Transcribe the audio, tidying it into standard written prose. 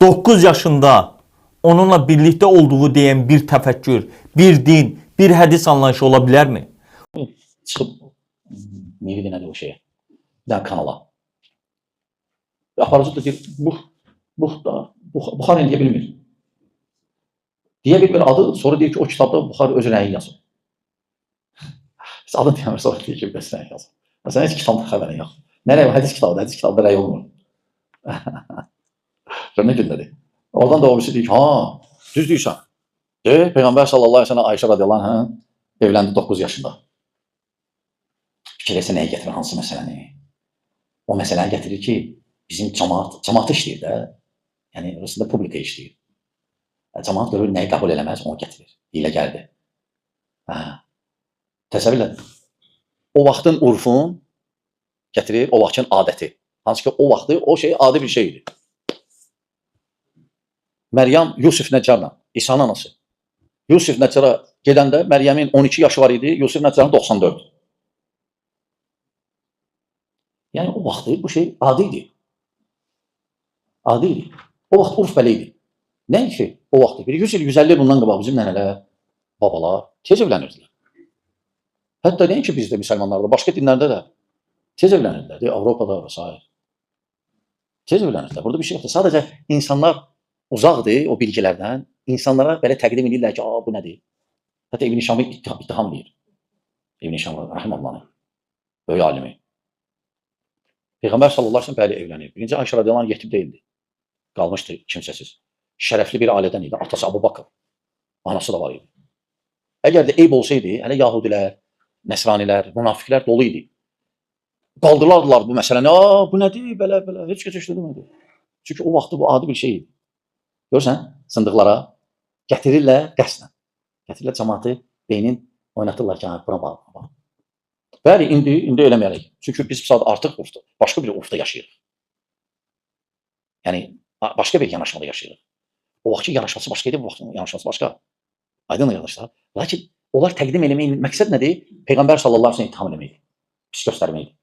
9 yaşında onunla birlikdə olduğu deyən bir təfəkkür, bir din, bir hədis anlayışı ola bilərmi? Çıxıb neydi nədir o şeyə? Bir dənə kanala. Və aparıcı da deyir, bux da, Buxarə deyə bilmir. Deyə bilmir adı, sonra deyir ki, o kitabda Buxarə öz rəyi yazıb. Heç adını deyəmir, sonra deyir ki, öz rəyi yazıb. Məsələn, heç kitabda xəbərin yox. Nə rəyi? Hədis kitabıdır, hədis kitabında rəy olmur. Gör nə gündədir. Oradan da o birisi deyir ki, ha, düz deyirsən. De, Peyğəmbər sallallahu əleyhi və səlləm Ayşə radiyallahu anhə evləndi 9 yaşında. Fikirləşsə nəyi gətirir, hansı məsələni? O məsələni gətirir ki, bizim cəmaat işləyir də. Yəni, orasında publika işləyir. Cəmaat görür, nəyi qəbul eləməz, onu gətirir. Hiləgərdir. Hə. Təsəvvür edin. O vaxtın urfun gətirir, o vaxtın adəti. Hansı ki, o vaxtı o şey adi bir şey idi. Məryəm Yusif Nəccarla, İsa'nın anası. Yusif Nəccara gedəndə Məryəmin 12 yaşı var idi, Yusif Nəccarın 94. Yəni o vaxtı bu şey adi idi. Adi idi. O vaxt urf belə idi. Nəinki o vaxtı? Bir 100 il, 150 il bundan qabaq bizim nənələr, babalar tez evlənirdilər. Hətta nəinki bizdə müsəlmanlarda, başqa dinlərdə də tez evlənirdilər. Avropada və s. Tez evlənirdilər. Burada bir şey yoxdur. Sadəcə insanlar uzaqdır o bilgilərdən. İnsanlara belə təqdim edirlər ki, bu nədir? Hətta İbn Şamı ittiham edir. İbn Şam rahimehullah'ı, böyük alimi. Peyğəmbər sallallahu əleyhi və səlləm bəli evlənir. Birinci Ayşə radiyallahu anh yetim deyildi. Qalmışdı kimsəsiz. Şərəfli bir ailədən idi. Atası Əbu Bakr. Anası da var idi. Əgər də eyb olsaydı, hələ Yahudilər, Nəsranilər, münafiqlər dolu idi. Qaldırardılar bu məsələni. Bu nədir? Belə, belə. Heç kəs heç nə demədi. Çünki o vaxtı bu adi bir şey idi. Görürsən, sındıqlara gətirirlər qəsdən. Gətirirlər cəmaatı, beynin oynatırlar ki, buna bax, buna bax. Bəli, indi eləməyərək. Çünki biz artıq urfda, başqa bir urfda yaşayırıq. Yəni, başqa bir yanaşmada yaşayırıq. O vaxtki yanaşması başqa idi, bu vaxtın yanaşması başqa. Aydın qardaşlar. Lakin onlar təqdim eləməyin məqsəd nədir? Peyğəmbər sallallahu əleyhi və səlləm ittiham eləməkdir. Pis göstərməkdir.